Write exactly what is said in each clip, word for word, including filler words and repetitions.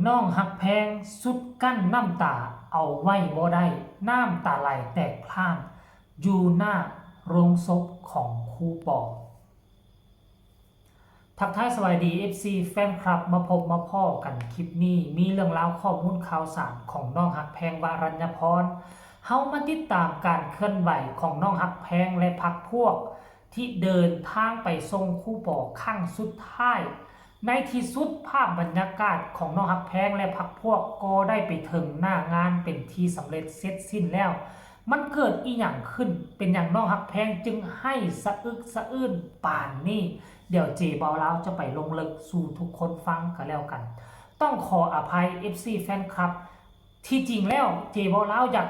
น้องฮักแพงสุดกั้นน้ำตาเอาไว้บ่ได้ น้ำตาไหลแตกพร่าง อยู่หน้าโรงศพของครูปอ ทักทายสวัสดี เอฟซี แฟนคลับ มาพบมาพ้อกันคลิปนี้ มีเรื่องราวข้อมูลข่าวสารของน้องฮักแพง วรัญญพร เฮามาติดตามการเคลื่อนไหวของน้องฮักแพงและพรรคพวก ที่เดินทางไปส่งครูปอครั้งสุดท้าย ในที่สุดภาพบรรยากาศของน้องฮักแพงและพรรคพวกก็ได้ไปถึงหน้างานเป็นที่สำเร็จเสร็จสิ้นแล้ว มันเกิดอีหยังขึ้น เป็นหยังน้องฮักแพงจึงไห้สะอึกสะอื้นปานนี้ เดี๋ยวเจเบาลาวจะไปลงลึกสู่ทุกคนฟังกันแล้วกัน ต้องขออภัย เอฟซี แฟนคลับ ที่จริงแล้วเจเบาลาวอยาก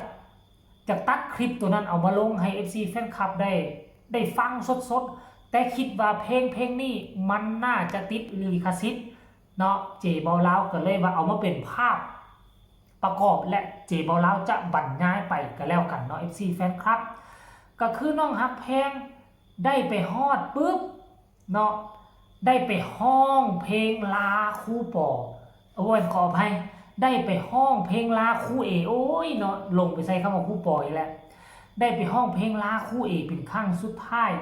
อยากตัดคลิปตัวนั้นเอามาลงให้ เอฟซี แฟนคลับได้ได้ฟังสดๆ แต่คิดว่าเพลงเพลงนี้มันน่าจะติดลิขสิทธิ์เนาะ เจเบาลาวก็เลยว่าเอามาเป็นภาพประกอบ และเจเบาลาวจะบรรยายไปก็แล้วกันเนาะ เอฟซี แฟนคลับ ก็คือน้องฮักแพงได้ไปฮอดปุ๊บเนาะ ได้ไปฮ้องเพลงลาครูปอ โอ้ย ขออภัย ได้ไปฮ้องเพลงลาครูเอ โอ้ยเนาะ หลงไปใส่คำว่าครูปออีกแล้ว ได้ไปฮ้องเพลงลาครูเอเป็นครั้งสุดท้าย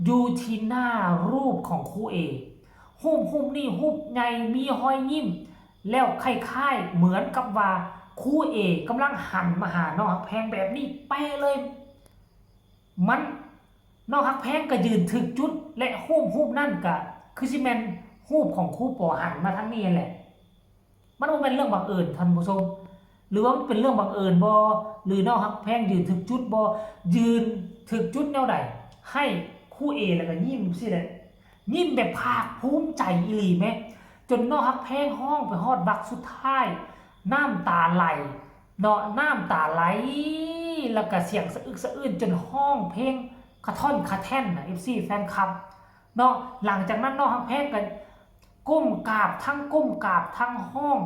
อยู่ที่หน้ารูปของครูเอ รูปรูปนี้รูปใหญ่ มีฮอยยิ้ม แล้วคล้ายๆเหมือนกับว่าครูเอกำลังหันมาหาน้องฮักแพงแบบนี้เป๊ะเลย มัน น้องฮักแพงก็ยืนถืกจุด และรูปรูปนั่นก็คือสิแม่นรูปของครูปอหันมาทางนี้แหละ มันบ่แม่นเรื่องบังเอิญท่านผู้ชม หรือว่ามันเป็นเรื่องบังเอิญบ่ หรือน้องฮักแพงยืนถืกจุดบ่ ยืนถืกจุดแนวใด ให้ครูเอแล้วก็ยิ้มสิแหละ ยิ้มแบบภาคภูมิใจอีหลีแหม จนน้องฮักแพงฮ้องไปฮอดบรรคสุดท้าย น้ำตาไหล เนาะ น้ำตาไหล แล้วก็เสียงสะอึกสะอื้นจนฮ้องเพลงกระท่อนกระแท่นนะ เอฟซี แฟนคลับ เนาะ หลังจากนั้นน้องฮักแพงก็ก้มกราบ ทั้งก้มกราบทั้งฮ้อง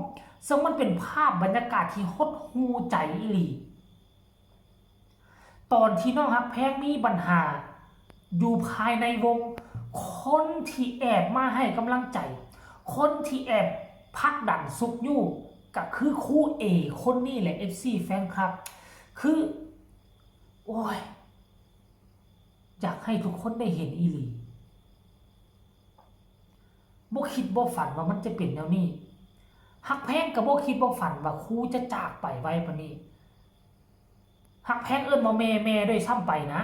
ซึ่งมันเป็นภาพบรรยากาศที่หดหู่ใจอีหลี ตอนที่น้องฮักแพงมีปัญหาอยู่ภายในวง คนที่แอบมาให้กำลังใจ คนที่แอบผลักดันซุกยู้ ก็คือครูเอคนนี้แหละ เอฟซี แฟนคลับ คือ โอ้ย อยากให้ทุกคนได้เห็นอีหลี บ่คิดบ่ฝันว่ามันจะเป็นแนวนี้ ฮักแพงก็บ่คิดบ่ฝันว่าครูจะจากไปไวปานนี้ ฮักแพงเอิ้นว่าแม่ แม่ด้วยซ้ำไปนะ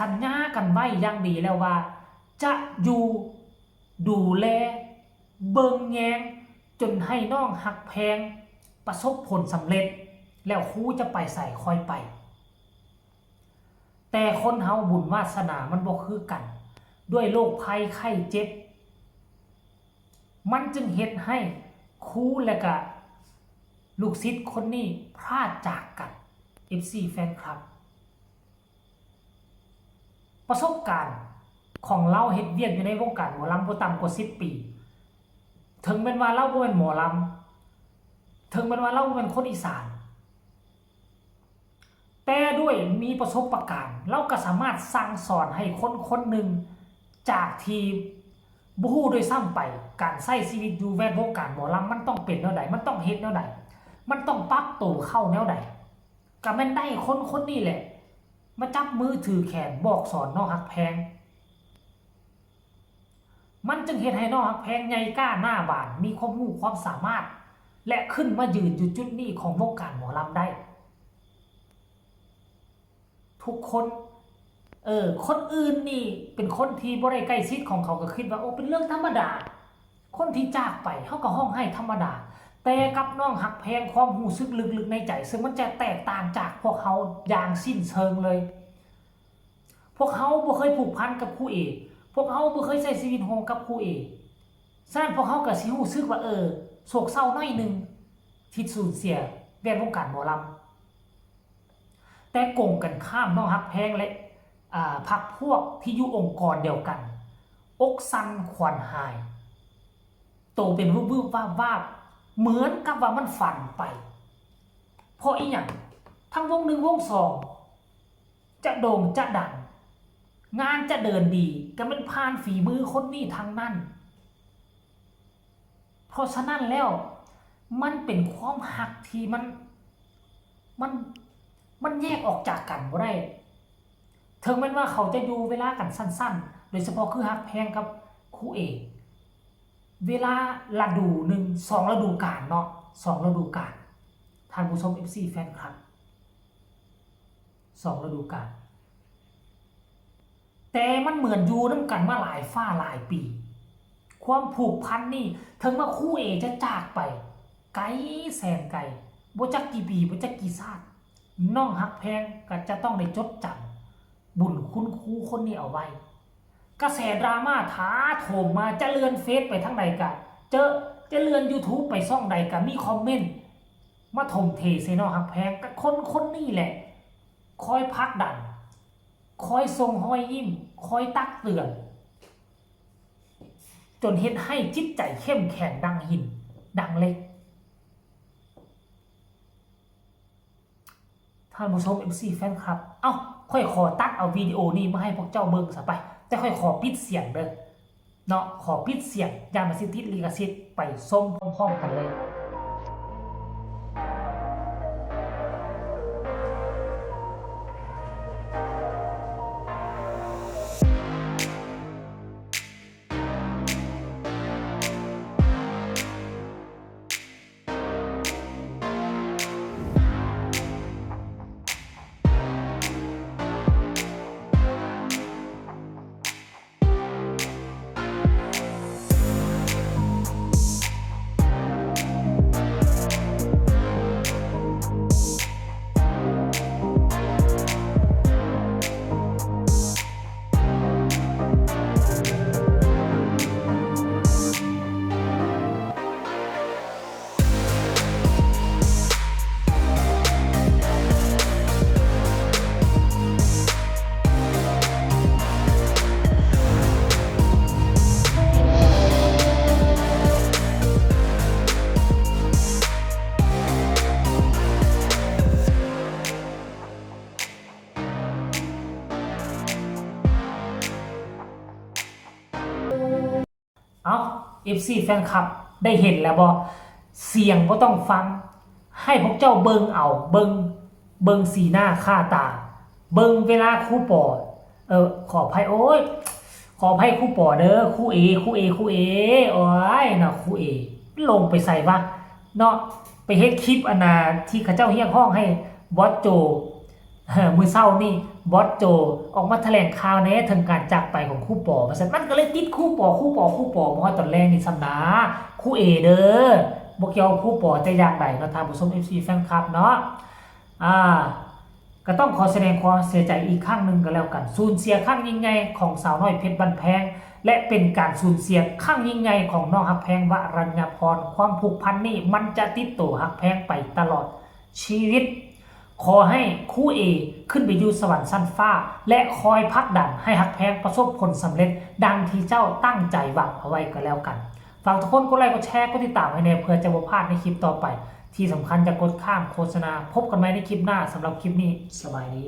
สัญญากันไว้อย่างดีแล้วว่า จะอยู่ดูแลเบิ่งแยงจนให้น้องฮักแพงประสบผลสำเร็จ แล้วครูจะไปไสค่อยไป แต่คนเฮาบุญวาสนามันบ่คือกัน ด้วยโรคภัยไข้เจ็บ มันจึงเฮ็ดให้ครูและกะลูกศิษย์คนนี้พรากจากกัน เอฟซี แฟนคลับ ประสบการณ์ของลาวเฮ็ดเวียกอยู่ในวงการหมอลำบ่ต่ำกว่าสิบปี ถึงแม่นว่าลาวบ่แม่นหมอลำ ถึงแม่นว่าลาวบ่แม่นคนอีสาน แต่ด้วยมีประสบการณ์ ลาวก็สามารถสั่งสอนให้คนคนหนึ่ง จากที่บ่ฮู้ด้วยซ้ำไป การใช้ชีวิตอยู่แวดวงการหมอลำมันต้องเป็นแนวใด มันต้องเฮ็ดแนวใด มันต้องปรับตัวเข้าแนวใด ก็แม่นได้คนคนนี้แหละ มาจับมือถือแขนบอกสอนน้องฮักแพง มันจึงเฮ็ดให้น้องฮักแพงใหญ่กล้าหน้าบาน มีความรู้ความสามารถ และขึ้นมายืนอยู่จุดนี้ของวงการหมอลำได้ ทุกคน เออ คนอื่นนี่เป็นคนที่บ่ได้ใกล้ชิดของเขาก็คิดว่า โอ้ เป็นเรื่องธรรมดา คนที่จากไปเขาก็ฮ้องไห้ธรรมดา แต่กับน้องฮักแพงความรู้สึกลึกๆในใจ ซึ่งมันจะแตกต่างจากพวกเขาอย่างสิ้นเชิงเลย พวกเขาบ่เคยผูกพันกับครูเอ พวกเขาบ่เคยใช้ชีวิตร่วมกับครูเอ ฉะนั้นพวกเขาก็สิรู้สึกว่า เออ โศกเศร้าหน่อยหนึ่ง ที่สูญเสียแวดวงการหมอลำ แต่กงกันข้ามน้องฮักแพงและ อ่า พรรคพวกที่อยู่องค์กรเดียวกัน อกสั่นขวัญหาย โตเป็นวืบวืบวาบวาบ เหมือนกับว่ามันฝันไป เพราะอีหยัง ทั้งวงหนึ่งวงสอง จะโด่งจะดัง งานจะเดินดี ก็แม่นผ่านฝีมือคนนี้ทั้งนั้น เพราะฉะนั้นแล้วมันเป็นความฮักที่มัน มัน มันแยกออกจากกันบ่ได้ ถึงแม้นว่าเขาจะอยู่เวลากันสั้นๆ โดยเฉพาะคือฮักแพงกับครูเอก เวลาฤดูหนึ่ง สองฤดูกาลเนาะ สองฤดูกาล ท่านผู้ชม เอฟซี แฟนคลับ สองฤดูกาล แต่มันเหมือนอยู่นำกันมาหลายฟ้าหลายปี ความผูกพันนี่ ถึงว่าครูเอกจะจากไป ไกลแสนไกล บ่จักกี่ปี บ่จักกี่ชาติ น้องฮักแพงก็จะต้องได้จดจำบุญคุณครูคนนี้เอาไว้ กระแสดราม่าถาโถมมา จะเลื่อนเฟซไปทางใดก็เจอ จะเลื่อน YouTube ไปช่องใดก็มีคอมเมนต์มาถมเทใส่น้องฮักแพง ก็คนคนนี้แหละ คอยผลักดัน คอยส่งฮอยยิ้ม คอยตักเตือน จนเฮ็ดให้จิตใจเข้มแข็งดังหิน ดังเหล็ก ท่านผู้ชม เอฟซี แฟนคลับ เอ้า ข้อยขอตัดเอาวิดีโอนี้มาให้พวกเจ้าเบิ่งซะไป แต่ข้อยขอปิดเสียงเด้อ เนาะ ขอปิดเสียง ย้านมันสิติดลิขสิทธิ์ ไปชมพร้อมๆกันเลย เอ้า เอฟซี แฟนคลับ ได้เห็นแล้วบ่ เสียงบ่ต้องฟัง ให้พวกเจ้าเบิ่งเอา เบิ่ง เบิ่งสีหน้าค่าตา เบิ่งเวลาครูปอ เออ ขออภัย โอ้ย ขออภัยครูปอเด้อ ครูเอ ครูเอ ครูเอ โอ้ยเนาะ ครูเอ ลงไปใส่วะ เนาะ ไปเฮ็ดคลิปอันน่ะ ที่เขาเจ้าเรียกร้องให้บอสโจ เออ มื้อเช้านี่บอสโจออกมาแถลงข่าวแหน่ถึงการจากไปของครูปอ ว่าซั่น มันก็เลยติดครูปอ ครูปอ ครูปอ มาฮอดตอนแลงนี่ซ้ำนา ครูเอเด้อ บ่เกี่ยวกับครูปอแต่อย่างใดเนาะ ท่านผู้ชม เอฟซี แฟนคลับเนาะ อ่า ก็ต้องขอแสดงความเสียใจอีกครั้งหนึ่งก็แล้วกัน สูญเสียครั้งยิ่งใหญ่ของสาวน้อยเพชรบ้านแพง และเป็นการสูญเสียครั้งยิ่งใหญ่ของน้องฮักแพง วรัญญาพร ความผูกพันนี่มันจะติดตัวฮักแพงไปตลอดชีวิต ขอให้ครูเอขึ้นไปอยู่สวรรค์ชั้นฟ้า และคอยผลักดันให้ฮักแพงประสบผลสำเร็จดังที่เจ้าตั้งใจหวังเอาไว้ก็แล้วกัน ฝากทุกคนกดไลค์ กดแชร์ กดติดตามให้แหน่ เพื่อจะบ่พลาดในคลิปต่อไป ที่สำคัญอย่ากดข้ามโฆษณา พบกันใหม่ในคลิปหน้า สำหรับคลิปนี้ สบายดี